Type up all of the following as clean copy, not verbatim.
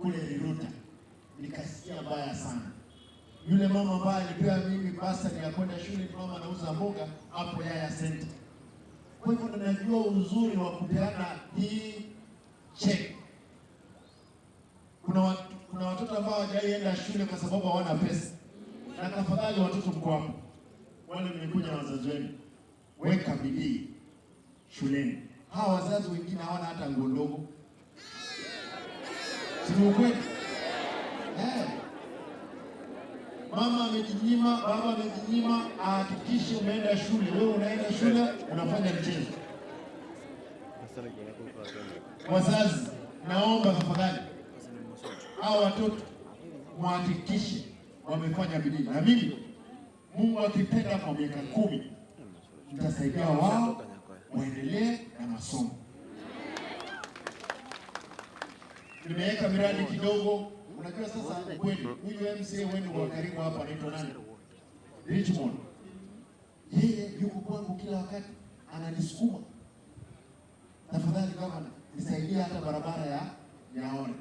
kule Riruta, nikasikia mbaya sana. Yule mama ambaye alipewa mimi basari ya kwenda shule ni mama anauza mboga hapo Yaya Center. Kwa hivyo ninajua uzuri wa kupeana hii check. Kuna watoto ambao hawajaienda shule kwa sababu hawana pesa. Na tafadhali watoto mko hapo, wale mmekuja na wazazi wenu, weka bidii shuleni. Hawa wazazi wengine hawana hata nguo ndogo, si ni ukweli? Mama amejinyima, baba amejinyima, ahakikishe umeenda shule. Wewe unaenda shule unafanya mchezo. Wazazi, naomba tafadhali hawa watoto muhakikishe wamefanya bidii, na mimi Mungu akipenda kwa miaka 10 nitasaidia wao waendelee na masomo. Nimeweka miradi kidogo. Unajua sasa ukweli, huyu MCA wenu wa karibu hapa anaitwa nani? Richmond. Yeye yuko kwangu kila wakati ananisukuma. Tafadhali gavana, nisaidie hata barabara ya Nyaone.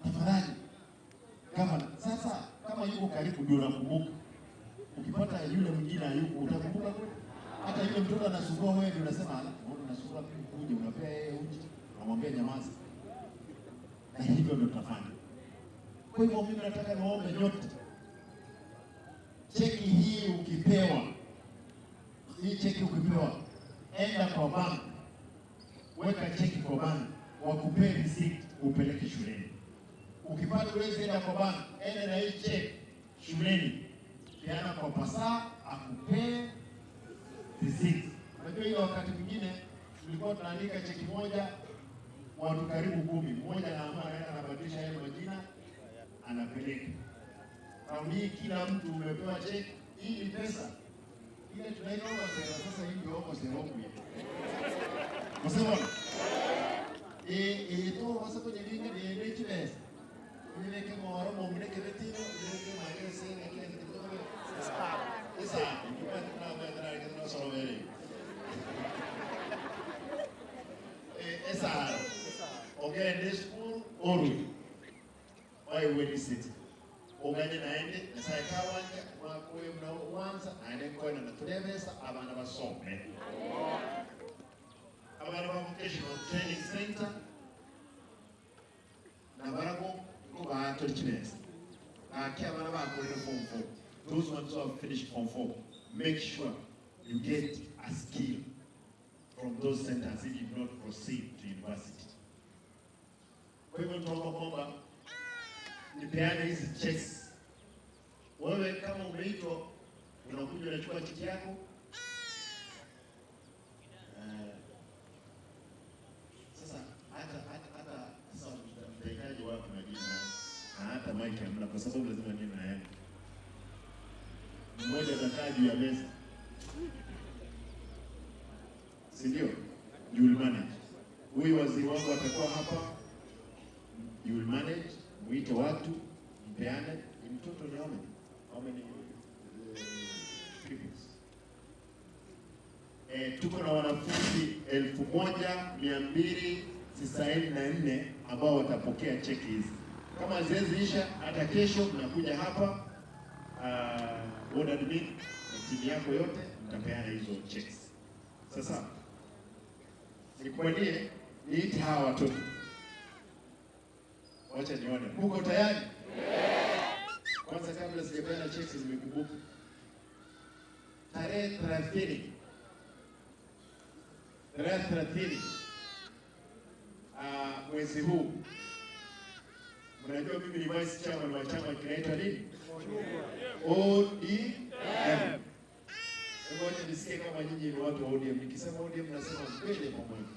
Tafadhali gavana. Sasa kama yuko karibu ndio nakumbuka. Ukipata yule mwingine hayuko utakumbuka kweli? Hata yule mtoto anasumbua wewe ndio unasema ala, mbona unasumbua mimi kuja, unapea yeye uji, unamwambia nyamaza. Na hivyo ndio tutafanya. Kwa hivyo mimi nataka niwaombe nyote, cheki hii ukipewa, hii cheki ukipewa, enda kwa bank, weka cheki kwa bank, wakupee receipt upeleke shuleni. Ukipata uwezi enda kwa bank, enda na hii cheki shuleni, peana kwa pasa akupee receipt. Unajua ile wakati mwingine tulikuwa tunaandika cheki moja watu karibu 10, mmoja anaamua anaenda anabadilisha yale majina anapeleka. Raundi hii kila mtu umepewa cheki, hii ni pesa. Ile tunaita sera, sasa hii ndio huko sera huko. Msema to wasa kwenye linga ni ile pesa. Ile kama waromo mneke betino, ile kama ile sera kile kitu kama sasa. Sasa na bandara kitu na solo vere. Esa ogende school oru why city ogende naende nasaye kawanja mwakoye mna uwanza naende koina na tulebesa abana basome abana ba vocational training center na barago ko ba tolichibesa aki abana ba kolera form 4. Those ones who have finished form 4, make sure you get a skill from those centers if you do not proceed to university. Kwa hivyo tunaomba kwamba nipeane hizi checks. Wewe kama umeitwa unakuja unachukua cheki yako. Sasa hata sasa mtahitaji wapi majina na hata mic hamna kwa sababu lazima niwe na yangu. Mmoja atakaa juu ya meza. Si ndio? You will manage. Huyu waziri wangu atakuwa hapa. You will manage. Muite watu, mpeane. Mtoto ni how many? How many pupils? Tuko na wanafunzi 1294 ambao watapokea cheki hizi. Kama haziwezi isha, hata kesho mnakuja hapa ward admin na timu yako yote mtapeana hizo checks. Sasa nikubalie niite hawa watoto. Wacha nione. Mko tayari? Yeah. Kwanza kabla sijapeana checks nimekumbuka. Tarehe 30. Tarehe 30 mwezi huu. Mnajua mimi ni vice chairman wa chama kinaitwa nini? ODM. Ngoja nisikie kama nyinyi ni watu wa ODM. Nikisema ODM nasema mbele pamoja.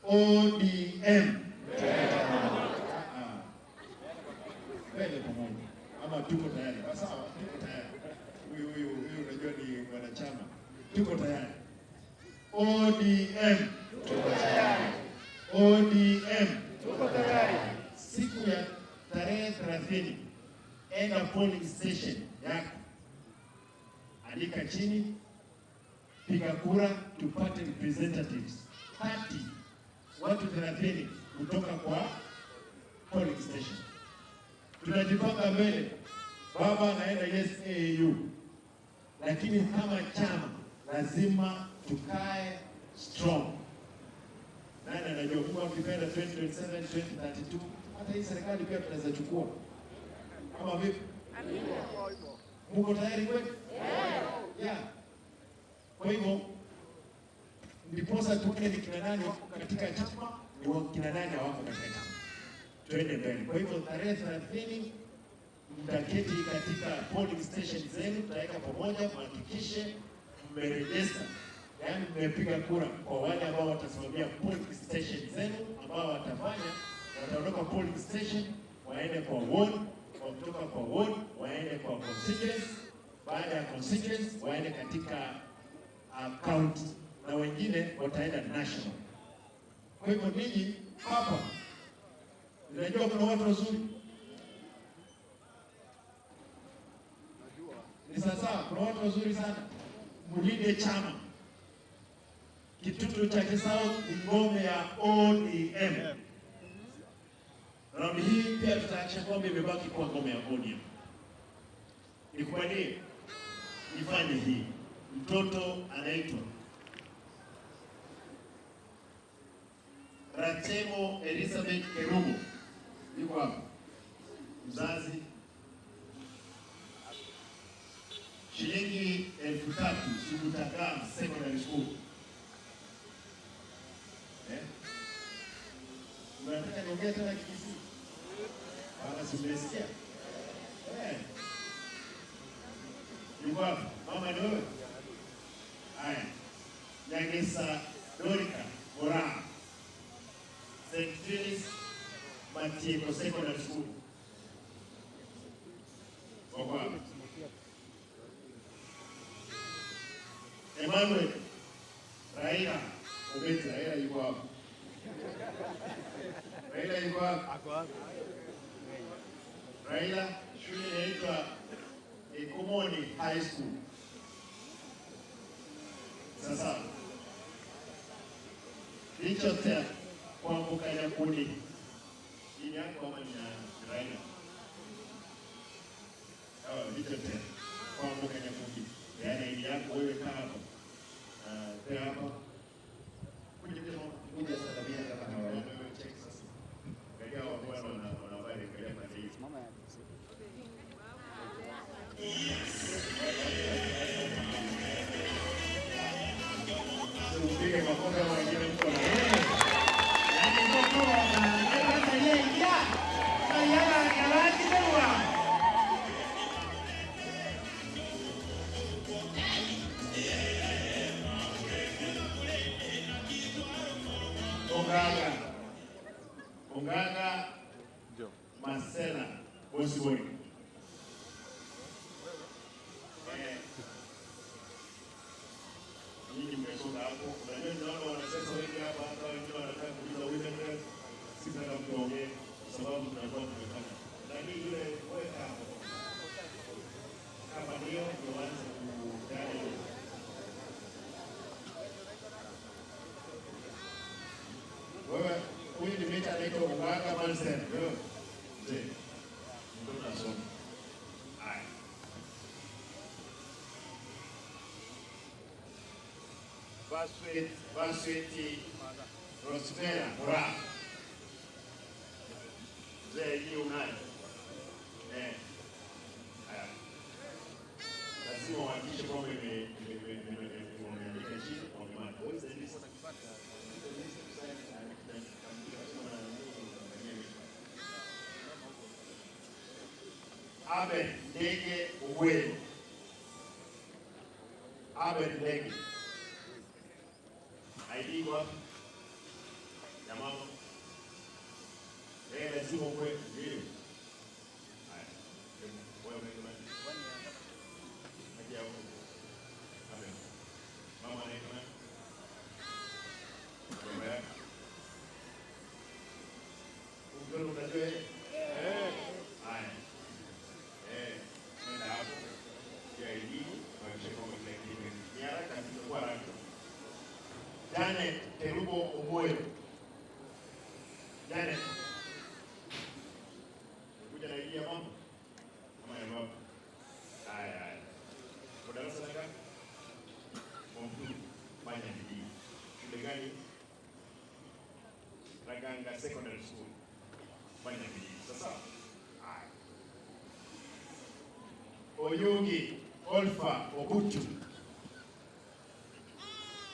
ODM. Mbele pamoja. Ama tuko tayari. Sawa, tuko tayari. Huyu unajua ni mwanachama. Tuko tayari. ODM. Tuko tayari. ODM. Tuko tayari. Siku ya tarehe 30 enda polling station yako. Andika chini, piga kura tupate representatives 30, watu 30 kutoka kwa polling station. Tunajipanga mbele, baba anaenda yes AU, lakini kama chama lazima tukae strong. Nani anajua, Mungu akipenda 2027 2032 hata hii serikali pia tunaweza chukua, kama vipi? Muko tayari kweli? Yeah. Kwa hivyo ndiposa tuone ni kina nani wako katika chama, ni kina nani hawako katika chama, tuende mbele. Kwa hivyo tarehe 30 mtaketi katika polling station zenu, tutaweka pamoja, mhakikishe mmerejesta, yaani mmepiga kura kwa wale ambao watasimamia polling station zenu, ambao watafanya wataondoka polling station waende kwa ward, wakitoka kwa ward waende kwa constituency, baada ya constituency waende katika county, na wengine wataenda national. Kwa hivyo ninyi hapa, ninajua kuna watu wazuri, ni sasa, kuna watu wazuri sana. Mlinde chama. Kitutu cha South ni ngome ya ODM. Raundi hii pia tutahakikisha kwamba imebaki kuwa ngome ya ODM. Nikubalie nifanye hii. Mtoto anaitwa Ratemo Elizabeth Kerubo, yuko hapa, mzazi. Shilingi 3,000 Suguta Girls Secondary School. Unataka niongee tena Kikisii? Bana, si umesikia? Yuko hapa, mama ni wewe? Haya. Nyagesa Dorika Moraa, St. Phyllis Matieko Secondary School. Wako hapa. Emmanuel Raila Obeti, Raila yuko hapa. Raila yuko hapa. Raila, shule inaitwa Ekomoni High School. Sasa Richard Kwamboka Nyakundi, ni yako ama ni ya Raila? Oh, Richard Kwamboka Nyakundi, yaani ni yako wewe, kaa hapa. Pia hapa kuja salamia kama kawaida. Wewe check sasa. Angalia wao wana habari, angalia pande hii. Upige makofi kama wengine mko na. Yaani mko na sasa yeye ya. Sasa kalati kwa. Ongaga. Ongaga Marcela Bosibori. Nyinyi mmetoka hapo. Unajua ninaona wanasiasa wengi hapa, hata wengine wanataka kuuliza women rep. Sitaka mtuongee kwa sababu tunakuwa tumefanya. Lakini yule weka hapo. Kama ndio tuanze kudai. Wewe huyu ni mita anaitwa Ongaga Marcela. Wewe mzee. Mtoto anasoma. Haya. Basweti Rosmera Mura. Mzee, hii unayo? Haya. Lazima uhakikishe kwamba wameandika chini, wamemaliza. What is the list? Abel Ndege Owelo. Abel Ndege. ID iko wapi? Ya mama. Lazima ukwe ndio. Haya. Wewe unaitwa nani? Haja ya Mungu. Amen. Mama anaitwa nani? Baba yake. Mtoto unajua yeye? Eh. Haya. Nenda hapo. Ya ID, hakikisha kwamba kila kitu ni haraka, tutakuwa haraka. Janet Kerubo Omoyo. Janet. Kuja na idea mama? Kama ya baba. Haya haya. Kwa darasa la ngapi? Form 2. Fanya bidii. Shule gani? Raganga Secondary School. Fanya bidii. Sasa. Haya. Oyugi Olfa Ogutu.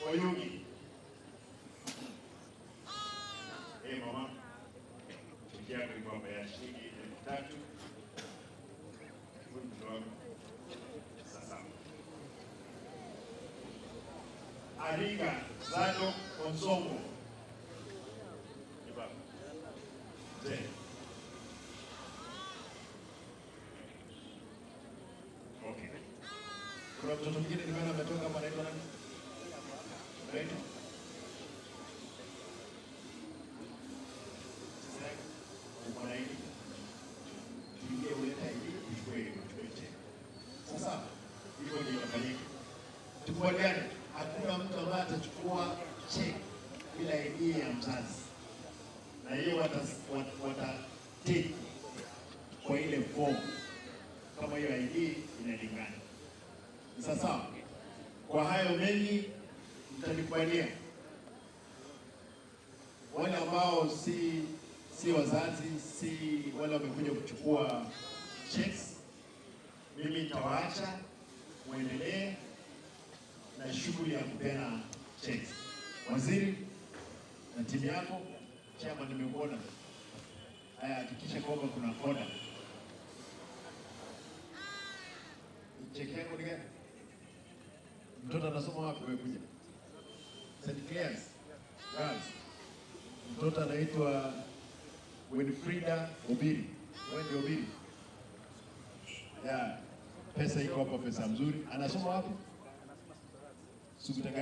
Oyugi. Hey mama. Cheki yako iko hapa ya shilingi 3,000. Huyu mtoto wako. Sasa. Ariga Zado Onsongo. Ni baba. Mzee. Okay. Kuna mtoto mwingine nimeona ametoka hapa, anaitwa nani? Anaitwa? Sasa uko na ID? Tuingie ulete ID, uchukue cheki. Sasa hivyo ndio inafanyika. Tukubaliane, hakuna mtu ambaye atachukua cheki bila ID ya mzazi. Na hiyo wata take kwa ile form kama hiyo ID inalingana. Sasa kwa hayo mengi mtanikubalia. Wale ambao si wazazi, si wale wamekuja kuchukua checks, mimi nitawaacha muendelee na shughuli ya kupeana checks. Waziri na timu yako, chama nimekuona. Haya, hakikisha kwamba kuna order. Cheki yangu ni gani? Mtoto anasoma wapi wewe kuja? St. Clair's Girls. Mtoto anaitwa Winfrida Obiri. Wewe ndio Obiri? Yeah. Pesa iko hapa, pesa mzuri. Anasoma wapi? Sukutagara.